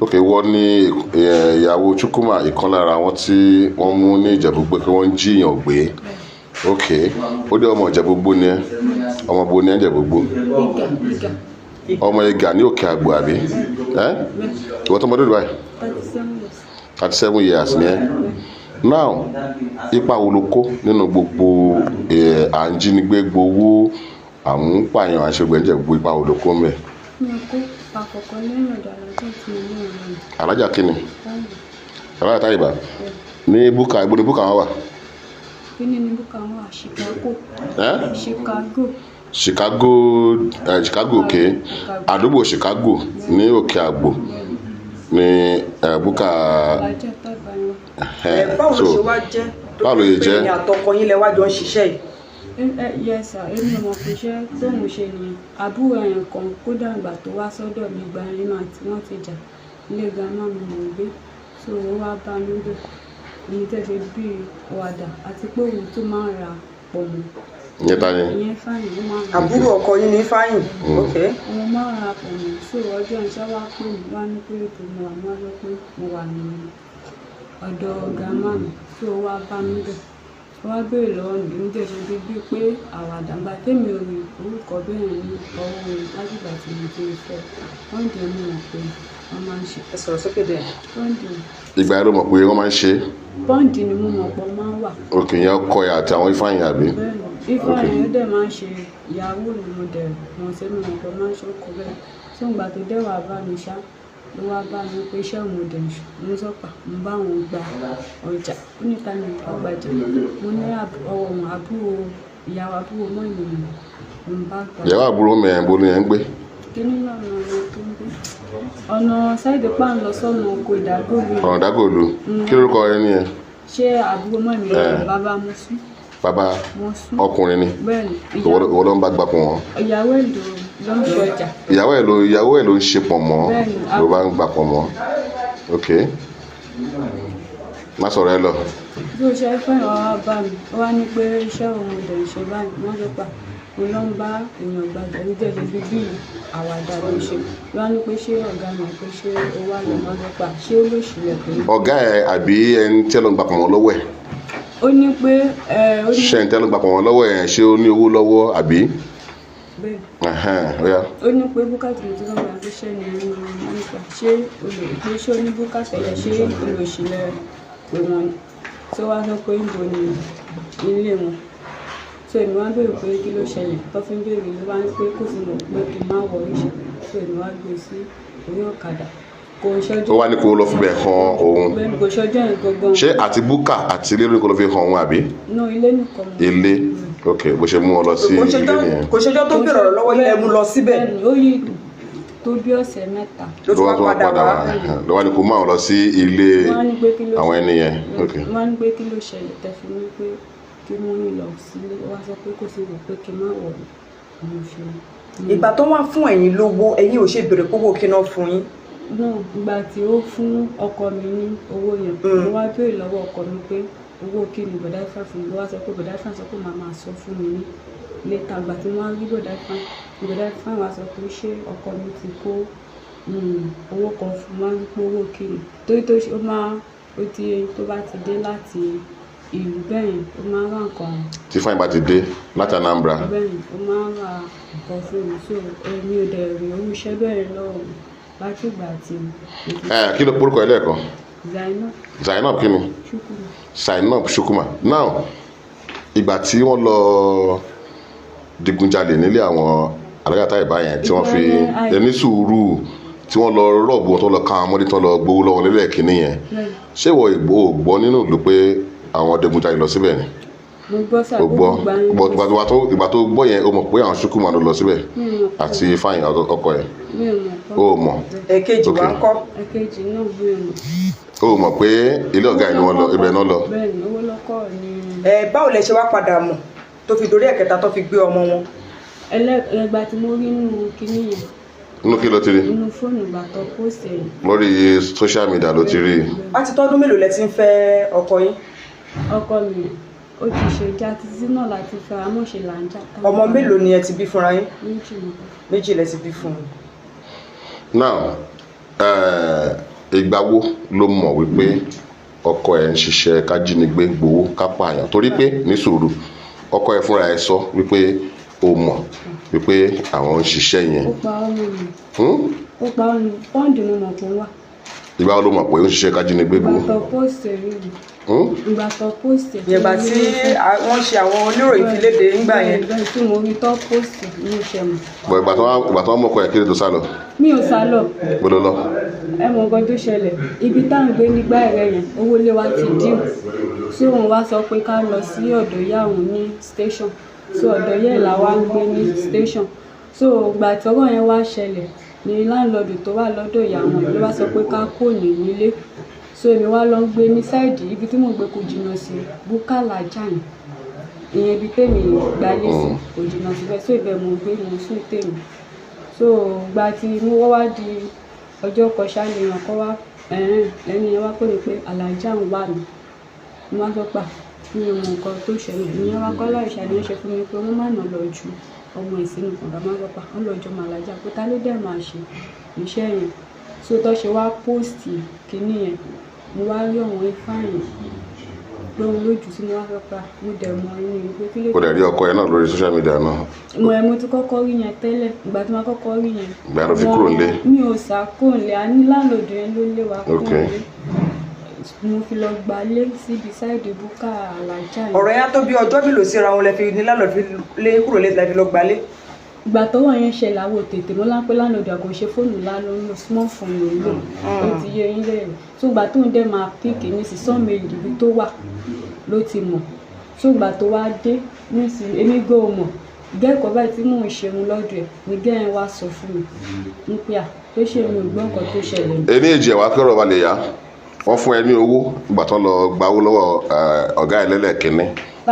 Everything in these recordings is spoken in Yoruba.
Ok, wọ́n ní ìyàwó Chukwuma, ìkan lára àwọn tí wọ́n mú ní Ìjẹ̀bú-Igbó pé wọ́n ń jíyàn gbé. Ok, ó dé, ọmọ Ìjẹ̀bú-Igbó ni ẹ́? Ọmọ bo ni ẹ́, Ìjẹ̀bú-Igbó? Ìgà, Ìgà. Ọmọ Ìgà ní Òkè Àgbò, àbí? Ẹ́ ìwọ́n tó mọdún báyìí? 37 years. 37 years ni ẹ́ now. Ipa wo ló kó nínú gbogbo à ń jínigbé gbowó, à ń pààyàn, à ń ṣe gbẹ̀ǹjẹ̀, gbogbo ipa wo ló kó ń bẹ̀? Mi ò kó ipa kankan lẹ́yìn ọ̀dọ̀ alájà tí mo ní ọ̀rọ̀ mi. Alájà kíni? Báyìí. Alájà Táyìbá ní búkà. Ibo ni búkà wọn wà? Kíní ni búkà wọn wà? Chicago. Ẹ́? Chicago. Chicago, Chicago, òkè àdúgbò Chicago ní Òkè Àgbò ní búkà. Alájà Táyìbá yẹn wà. Ẹ báwo ló So, ṣe wá jẹ́ tó báwo ló ṣe fi pé jẹ́? ẹ̀yin àtọkọ yín lẹ wá jọ ń ṣiṣẹ́ yìí? Yes sir, èmi ò mọ̀ pé iṣẹ́ tóun ṣe nìyẹn. Àbúrò ẹ̀yàn kan, kódà ìgbà tó wá sọ́dọ̀ mi, gba ẹni máa tí wọ́n ti jà, ilé grandma mi mò ń gbé. So ó wá bá mi bẹ̀, èmi tẹ́ ṣe bíi wàdà àti pé òun tó máa ń ra pọ̀nmọ́. Ìyẹn ta ni? Ìyẹn fáyìn, ó máa ń ra. Àbúrò ọkọ yín ní Fáyìn, ok. Òun máa ń ra pọ̀nmọ́. So ọjọ́ iṣẹ́ wá pè mí, wá ní pé ètò mo wà, mo wá sọ pé mo wà ní ọ̀dọ̀ grandma mi. So ó wá bá mi bẹ̀, ó wá béèrè lọ́wọ́ mi, èmi tẹ̀ ṣe bíi pé àwàdà. Gbà tèmi ò rí orúkọ bẹ́ẹ̀ ní ọwọ́ wọn látìgbà tí mo ti fẹ́ wọ́n dẹ̀ mú wọn pé wọ́n máa ń ṣe. Ẹ sọ̀rọ̀ sókè dẹ̀. Pọ́ǹdì. Ìgbà yẹn ló mọ̀ pé wọ́n máa ń ṣe? Pọ́ǹdì ni mo mọ̀ pọ̀ máa ń wà. Ok, ìyẹn ọkọ ẹ̀ àti àwọn Ifeanyi, àbí? Bẹ́ẹ̀ ni, ifá yẹn dẹ̀ máa ń ṣe ìyàwó ni mo dẹ̀ mọ̀ sí, mi mọ̀ pé máa ń ṣe ọkọ bẹ́ẹ̀. Tó ń gbà tó dẹ̀ wá bá mi ṣá, ló wá bá mi pé iṣẹ́ òun dẹ̀ ń ṣe, mo sọ pà mo bá òun gba ọjà. Ó ní ta ni ọgbàjà? Mo ní ọwọ́ òun, àbúrò ìyàwó, àbúrò mọ́ ìmọ̀ mo bá gbà. Ìyàwó àbúrò mi ẹ̀, ń bo ni ẹ̀ ń gbé? Kíní lọ́nà ọ̀nà tó ń gbé, ọ̀nà sáìdì pa ń lọ sọ́nà oko Ìdágòlù. Ọ̀nà Ìdágòlù. Kí lórúkọ ẹni yẹn? Ṣé àbúrò mọ́ ìmọ̀? Eh. Bàbá Mọ́sú. Bàbá. Mọ́sú. Ọkùnrin ni? Bẹ́ẹ̀ ni. Ìwọ ló ń bá gbapò wọn? Ìyàwó ẹ̀ ló ń ṣọjà. Ìyàwó ẹ̀ ló ń ṣe pọ̀ mọ́? Bẹ́ẹ̀ni. Ló bá ń gbapò mọ́. Ok, má sọ̀rọ̀ ẹ lọ. Bí o ṣe fẹ́ wá wá bá mi, ó wá ní pé iṣẹ́ òun dẹ̀ ń ṣe báyìí. Wọ́n sọ pé mo lọ ń bá èèyàn gbàgbé ní jẹ́ bí bí àwàdà ló ṣe. Ló wá ní pé ṣé ọ̀gá mi, pé ṣé ó wà lọ? Wọ́n sọ pé ṣé ó lè ṣílẹ̀ pé. Ọ̀gá ẹ̀ àbí ẹni tí ẹ lọ ń gbapò mọ́ lọ́wọ́ ẹ̀? Ó ní pé ẹ ó ní. Ṣé ẹni tí ẹ lọ ń gbapò mọ́ lọ́wọ́ ẹ̀, ṣé ó ní owó lọ́wọ́, àbí? Bẹ́ẹ̀. Ẹhẹ́n, ó yá. Ó ní pé búkàtì mo ti lọ́ọ́ gbà pé ṣé ni ẹni wọ́n nípa ṣé olè pé ṣé ó ní búkàtì ẹ̀yẹ, ṣé olóṣìlẹ̀ pé wọ́n tó wá sọ pé níbo ni ilé wọn. So èmi wá béèrè pé kí ló ṣẹlẹ̀ tó fi ń béèrè. Ló wá ní pé kò sí mọ̀ pé kí n má wọrí ṣe. So èmi wá gbé sí orí ọ̀kadà, kò ṣọjọ́. Ó wá ní kó lọ fi bẹ̀ hàn òun? Bẹ́ẹ̀ni, kò ṣọjọ́ yẹn gangan. Ṣé àti búkà àti ilé ló ní kó lọ fi hàn òun, àbí? Inú ilé nìkan mọ̀. Ilé, ok. Bó ṣe mú ọ lọ sí Kò ilé ṣẹjọ́ nìyẹn? Kò ṣẹjọ́ tó bèrè ọ̀rọ̀ lọ́wọ́ yín lẹ mú lọ síbẹ̀? Bẹ́ẹ̀ni, ó yí tó bí ọ̀sẹ̀ 3. Ló Ló tún wá wá tó wá padà padà wá. wá, ló wá ní kó máa lọ sí ilé Wọ́n á ní pé kí ló àwọn ẹni yẹn, ok. Wọ́n á ní pé kí ló ṣẹlẹ̀ tẹ́ fi ní pé kí wọ́n ní lọ sílé. Wọ́n á sọ pé kò sí ìwọ̀ pé kí n má wọ̀ mo ṣe. Ìgbà tó wá fún ẹ̀yin lówó, ẹ̀yin ò ṣe béèrè kówó kí náà fún yín? Náà ìgbà tí ó fún ọkọ mi ní owó yẹn, mo wá béèrè lọ́wọ́ ọkọ mi pé owó kí ni bọ̀dá Ifá fún mi. Ó wá sọ pé bọ̀dá Ifá sọ pé màá máa sọ fún mi ní later. Ìgbà tí wọ́n á rí bọ̀dá Ifá, bọ̀dá Ifá wá sọ pé ṣé ọkọ mi ti kó owó kan fún wa, ní pé owó kí ni, torí tó ṣe ó máa ó ti tó bá ti dé láti ìlú bẹ́ẹ̀ yẹn, ó máa ń ra nǹkan. Tí Fáyìn bá ti dé láti Anambra? Bẹ́ẹ̀ ni, ó máa ń ra nǹkan fún mi. So èmi ò dẹ̀ rí owó iṣẹ́ bẹ́ẹ̀ lọ́wọ́ mi láti ìgbà tí mo ti. Ẹ kí ló porúkọ ẹ lẹ́ẹ̀kan? Zainab. Zainab kí ni? Shukuru. Zainab Shukuma. Now, ìgbà tí wọ́n lọ digunjalè nílé àwọn alága Táyìbá yẹn tí wọ́n fi Ìgbà yẹn, ẹni sùúrù, tí wọ́n lọ rob wọn, tó lọ ká àwọn ọmọdé, tó lọ gbowó lọ́wọ́ nílẹ̀ kínní yẹn, Bẹ́ẹ̀ni. ṣé ìwọ ìgbó ò gbọ́ nínú ìlú pé àwọn digunjalè lọ síbẹ̀ ni? Mo gbọ́ sà. O gbọ́? Gbogbo ìgbà yẹn. But ìgbà tó gbọ́ yẹn, o mọ̀ pé àwọn Shukuma ló lọ síbẹ̀? Mi ò mọ̀. Àti Fáyìn ọkọ ẹ̀? Mi ò mọ̀ pé. O mọ̀? Ẹ̀kejì wa ń kọ́? Ẹ̀kejì náà, mi ò mọ̀. O mọ̀ pé ilé ọ̀gá ẹ̀ ni wọ́n lọ, ibẹ̀ náà lọ? Bẹ́ẹ̀ni, owó lọ́kọ̀ ni. Ẹ báwo lẹ ṣe wá padà mọ̀ tó fi dorí ẹ̀kẹta tó fi gbé ọmọ wọn? Ẹlẹ́gbà tí mo rí nínú kinní yẹn. Nínú kí ló ti rí? Nínú fóònù, ìgbà tó post ẹ̀. Lórí social media ló ti rí i? Láti tọ́dún mélòó lẹ ti ń fẹ́ ọkọ yín? Ọkọ mi, ó ti ṣe já títí náà láti fẹ́, amọ̀ṣe là ń jà. Ọmọ mélòó ni ẹ ti bí fúnra yín? Méjì ni. Méjì lẹ ti bí fún un. Now, Ìgbà wo ló mọ̀ wípé ọkọ ẹ̀ ń ṣiṣẹ́ kájínigbé gbowó kápáyàn? Torí pé ní sùúrù, ọkọ ẹ̀ fúnra ẹ̀ sọ wípé o mọ̀ wípé àwọn ń ṣiṣẹ́ yẹn. Ó pa ọ́ mọ́ mi. Hmm? Ó pa ọ́ ni pọ́ǹdì mo mọ̀ pé ó wà. Ìgbà wo ló mọ̀ pé ó ń ṣiṣẹ́ kájínigbé Ìgbà gbowó? tó post rí mi. Hmm? Ìgbà tó post. Ìgbà tí wọ́n ṣe àwọn oníròyìn fi léde ńgbà yẹn. Ìgbà tí mo rí tó post ní ìṣẹ̀ mọ̀. Bọ̀ ìgbà tó wá mọ̀kọ ẹ̀ kí ló tó sá lọ? Mi ò sá lọ. Gbọ́dọ̀ lọ. Ẹ mọ nǹkan tó ṣẹlẹ̀, ibi tá à ń gbé nígbà ẹ̀rẹ́ yẹn, owó ilé wa ti dín, so òun wá sọ pé ká lọ sí ọ̀dọ̀ ìyá òun ní station, so ọ̀dọ̀ ìyá ẹ̀ là wá ń gbé ní station. So ìgbà tọ́rọ̀ yẹn wá ṣẹlẹ̀ ní láńlọ́ọ̀dù tó wà lọ́dọ̀ ìyá wọn ló wá sọ pé ká kó ní nílé. So èmi wá lọ ń gbé ní side ibi tí mò ń gbé, kò jìnnà sí Búkàlà Jàn ìyẹn, ibi tèmi gbalé sí kò jìnnà síbẹ̀, so ibẹ̀ mò ń gbé, mò ń sùn tèmi. So ìgbà tí mo wá wá di ọjọ́ kan ṣá ni èèyàn kan wá, ẹ̀hẹ́n, ẹni yẹn wá pè mí pé alájà ń wà mí. Mo wá sọ pé mi ò mọ nǹkan tó ṣẹlẹ̀. Ìyẹn wá kọ́ láì ṣàlàyé ṣe fún mi pé wọ́n má nà lọ ju ọmọ ẹ̀ sínú kànga. Má sọ pé wọ́n lọ jọ ọmọ alájà, pé ta ló dẹ̀ máa ṣe iṣẹ́ yẹn? So tó ṣe wá post kinní yẹn, mo wá rí àwọn Ifeanyi pé òun lójú sí. Mo wá sọ pé mo dẹ̀ mọ inú yìí pé kí ló. O dẹ̀ rí ọkọ ẹ̀ náà lórí social media náà? Mo ti kọ́kọ́ rí yẹn tẹ́lẹ̀. Ìgbà tí mo kọ́kọ́ rí yẹn. Ìgbà ló fi kúrò nílé? Mi ò sá kúrò nílé, a ní landlord yẹn ló lé wa kúrò nílé, mo fi lọ gbalé síbi side búkà alájà yẹn. Ọ̀rọ̀ yẹn á tó bí ọjọ́ mélòó síra wọn lẹ fi ní landlord fi lé kúrò lé lẹ fi lọ gbalé? Ìgbà tọ́wọ́ yẹn ṣẹlẹ̀, àwọn tètè mọ́ lápẹ́ landlord kò ṣe fóònù ńlá ló ń lò, small phone ló ń lò, ó ti yé yín lẹ́yìn. So ìgbà tó ń dẹ́ máa pick ní sí sọ́ọ̀mù ibi tó wà ló ti mọ̀. So ìgbà tó wá dé nísìnyí, èmi gbọ́ ò mọ̀ gẹ́kọ̀ọ́ báyìí tí mò ń ṣerun lọ́dọ̀ ẹ̀ ní gẹ́yìn wá sọ fún mi ń pé à tó ṣe mi ò gbọ́ nǹkan tó ṣẹlẹ̀ ní. Ẹni èjì ẹ̀ wá kí ọ̀rọ̀ ba lè yá, wọ́n fún ẹ ní owó ìgbà tó lọ gba owó lọ́wọ́ ọ̀gá ẹ̀ lẹ́lẹ́kínní,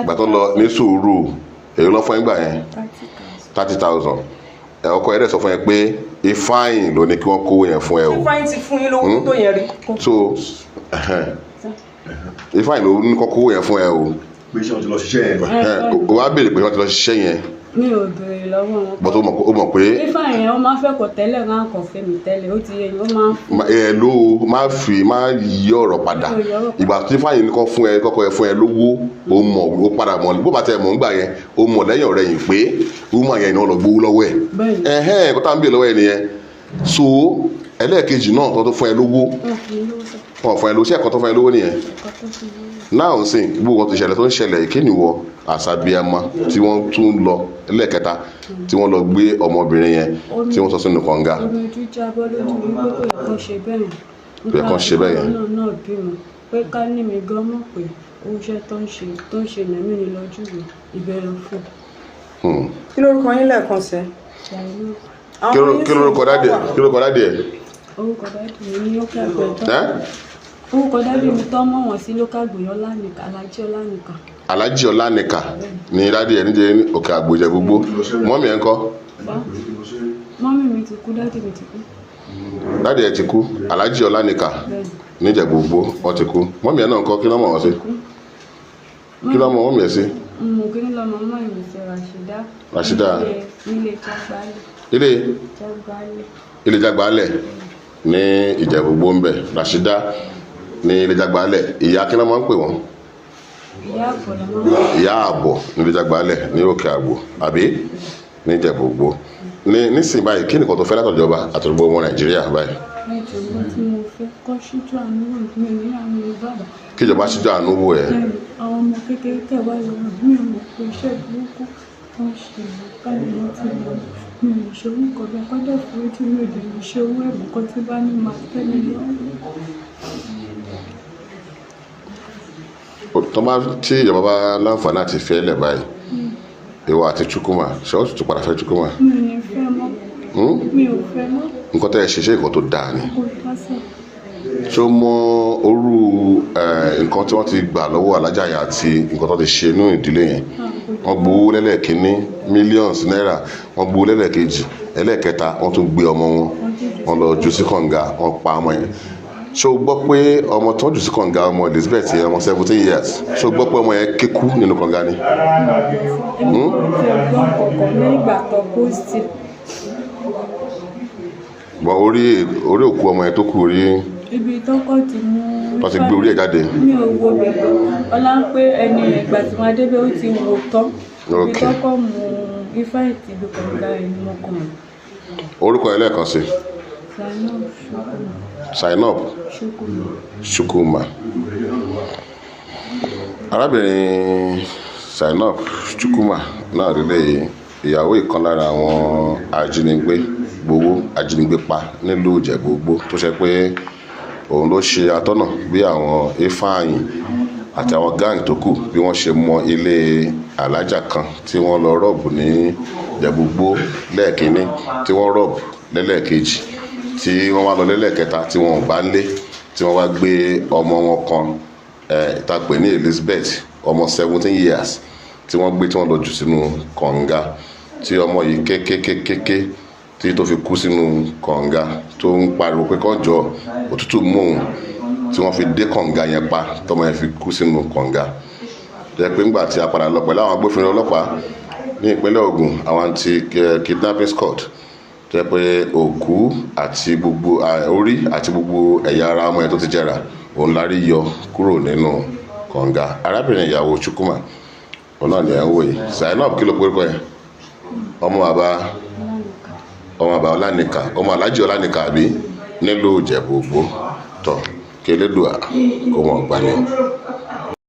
ìgbà tó lọ ní sùúrù, èyí lọ́ fún ẹ gbà yẹn? 30,000. 30,000. Ẹ ọkọ ẹ dẹ̀ sọ fún ẹ pé Ifeanyi ló ní kí wọ́n kówó yẹn fún ẹ o. Ifeanyi ti fún yín lówó tó yẹn rí? So Ifeanyi ló ní kó kówó yẹn fún ẹ o. Pé ṣé wọ́n ti lọ ṣiṣẹ́ yẹn? O wá béèrè pé wọ́n ti lọ ṣiṣẹ́ yẹn? Mi ò béèrè lọ́wọ́ wọn. But ó mọ̀ pé Ifeanyi yẹn, ó máa ń fẹ́ kọ̀ tẹ́lẹ̀ rán kọ̀ fẹ́ mi tẹ́lẹ̀, ó ti yẹ yín, ó máa ń fún. Ẹ ló má fi má yí ọ̀rọ̀ padà. Mi ò yí ọ̀rọ̀ padà. Ìgbà tí Ifeanyi ní kó fún ẹ, kọ́kọ́ ẹ fún ẹ lówó, ó mọ̀, ó padà mọ̀. Bó bá tẹ mọ̀ ń gbà yẹn, ó mọ̀ lẹ́yìn ọ̀rẹ́ yìí pé woman yẹn ni wọ́n lọ gbowó lọ́wọ́ ẹ̀. Bẹ́ẹ̀ni. Ẹ̀hẹ́n, kó tá ń bèèrè lọ́wọ́ ẹ nìyẹn. So ẹlẹ́ẹ̀kejì náà tó fún ẹ lówó? Wọ́n fún mi lówó sọ. Wọn fún ẹ lówó sí ẹ̀kọ́ tó fún ẹ lówó nìyẹn? Ẹ̀kọ́ tó fún mi lówó. Náà ń sìn gbogbo nǹkan ìṣẹ̀lẹ̀ tó ń ṣẹlẹ̀, kí ni wọ àṣàbíamọ tí wọ́n tún lọ ẹlẹ́ẹ̀kẹta tí wọ́n lọ gbé ọmọbìnrin yẹn tí wọ́n sọ sínú kànga? Omi ojú jábọ́ lójú mi pé kò yẹ kó ṣe bẹ́ẹ̀ yẹn. Kò yẹ kó ṣe bẹ́ẹ̀ yẹn. Náà náà bímọ pé ká ní mi gan mọ̀ pé owó iṣẹ́ tó ń ṣe yẹn mí ní lọ́jú mi ìbẹ̀rù fún. Kí lórúkọ yín lẹ́ẹ̀kan sí? Ìyàwó. Àwọn yín Kí lórúkọ sì daddy ẹ̀? wà. Kí lórúkọ daddy ẹ̀? Orúkọ daddy mi ní ó kẹ́gbẹ́ tó. Ẹ́? Orúkọ daddy mi tó mọ̀ wọ́n sí lókàgbé Ọlánìkà, Alájí Ọlánìkà. Alhaji Ọlánìkà ní daddy ẹ̀ níjẹ́ ní Òkè Àgbòjẹ gbogbo. Mummy ẹ̀ ń kọ́? Bá mummy mi ti kú, daddy mi ti kú. Daddy ẹ̀ ti kú. Alhaji Ọlánìkà Bẹ́ẹ̀ni. níjẹ̀ gbogbo, wọ́n ti kú. Mummy ẹ̀ náà ń kọ́? Kí ló mọ̀ wọ́n sí? Kí ló mọ̀ mummy ẹ̀ sí? Mo kí ní lọ́mọ mọ́ ìmì sí Rashida. Rashida. Nílé Jágbálẹ̀. Ilé? Jágbálẹ̀. Ilé Jágbálẹ̀ ní Ìjẹ̀bú-Igbó ń bẹ̀. Rashida ní ilé Jágbálẹ̀. Ìyá kí ló máa ń pè wọ́n? Ìyá àbọ̀ lọ́mọ mọ́. Ìyá àbọ̀ nílé Jágbálẹ̀ ní Òkè Àgbò àbí ní Ìjẹ̀bú-Igbó ní nísìnyí báyìí. Kí nìkan tó fẹ́ látọ̀jọba àtọ̀gbọ́ ọmọ Nàìjíríà báyìí? Ẹjọ́ mi tí mo fẹ́ kọ́ ṣíjú àánú wò mí ní àwọn bàbá. Kíjọba ṣíjú àánú wò ẹ́. Bẹ́ẹ̀ni, àwọn ọmọ kékeré tẹ̀ wá lọ́wọ́ mi ò mọ̀ pé iṣẹ́ burúkú tó ń ṣe yìí báyìí wọ́n ti lọ. Mi ò lè ṣe orúkọ bẹ́ẹ̀ kọ́dọ̀ foríjì mi, ò lè ṣe owó ẹ̀bùn kan tí bá ní máa tẹ́ mi lọ́rùn. Tó bá tí ìjọba bá láǹfààní àti fẹ́ lẹ̀ báyìí, ìwọ àti Chukwuma, ṣé ó tún padà fẹ́ Chukwuma? Mi ò ní fẹ́ mọ́. Hmm? Mi ò fẹ́ mọ́. Nǹkan tẹ́ ẹ ṣe, ṣé nǹkan tó dáa ni? Kò tásẹ̀. Ṣé ó mọ orú nǹkan tí wọ́n ti gbà lọ́wọ́ alájà yẹn àti nǹkan tó ti ṣe nínú ìdílé yẹn? Wọ́n gbowó lẹ́lẹ́kínní, millions náírà, wọ́n gbowó lẹ́lẹ́kejì, ẹlẹ́ẹ̀kẹta, wọ́n tún gbé ọmọ wọn, wọ́n lọ jù sí kànga, wọ́n pa ọmọ yẹn. Ṣé o gbọ́ pé ọmọ tó jù sí kànga, ọmọ Elizabeth yẹn, ọmọ 17 years, ṣé o gbọ́ pé ọmọ yẹn kékú nínú kànga ni? Èmi kò tiẹ̀ gbọ́ kọ̀ọ̀kan ní ìgbà tó post. Bọ́n orí òkú ọmọ yẹn tó kú orí. Ibi tọ́kọ̀ ti mú. Tó ti gbé orí ẹ̀ jáde. Mi ò wo bẹ̀rẹ̀, ọlá ń pé ẹni ìgbà tí wọ́n débẹ̀ ó ti wò tán. Ibi tọ́kọ̀ mú Ifeanyi ti ibi kànga ẹ̀ ni mo kàn. Orúkọ ẹ lẹ́ẹ̀kan sí? Zainab Chukwuma. Zainab Chukwuma. Chukwuma. Arábìnrin Zainab Chukwuma náà lélẹ̀, ìyàwó ìkan lára àwọn ajínigbé gbowó, ajínigbé pa nílùú Ìjẹ̀bú-Igbó, tó ṣe pé òun ló ṣe atọ́nà bí àwọn Ifeanyi àti àwọn gang tó kù bí wọ́n ṣe mọ ilé alájà kan tí wọ́n lọ rob ní Ìjẹ̀bú-Igbó lẹ́ẹ̀kínní, tí wọ́n rob lẹ́lẹ́ẹ̀kejì, tí wọ́n wá lọ lẹ́lẹ́ẹ̀kẹta tí wọ́n ò bá ń lé, tí wọ́n wá gbé ọmọ wọn kan tá a pè ní Elizabeth, ọmọ 17 years, tí wọ́n gbé, tí wọ́n lọ jù sínú kànga, tí ọmọ yìí kékékékéké tí tó fi kú sínú kànga, tó ń pariwo pé kán jọ, òtútù mú òun, tí wọ́n fi dé kànga yẹn pa, tọmọ yẹn fi kú sínú kànga. Jẹ́ pé ńgbà tí a padà lọ pẹ̀lú àwọn agbófinró ọlọ́pàá ní ìpínlẹ̀ Ògùn, àwọn anti kidnapping squad, jẹ́ pé òkú àti gbogbo orí àti gbogbo ẹ̀yà ara ọmọ yẹn tó ti jẹrà, òun la rí yọ kúrò nínú kànga. Arábìnrin ìyàwó Chukwuma, òun náà ni ẹ̀ ń wò yìí. Zainab, kí ló pé orúkọ yẹn? Ọmọ bàbá, ọmọ bàbá Ọlánìkà, ọmọ Aláàjì Ọlánìkà àbí, nílùú Ìjẹ̀bú-Igbó. Tọ̀ kí Elédùà kó wọn gbani.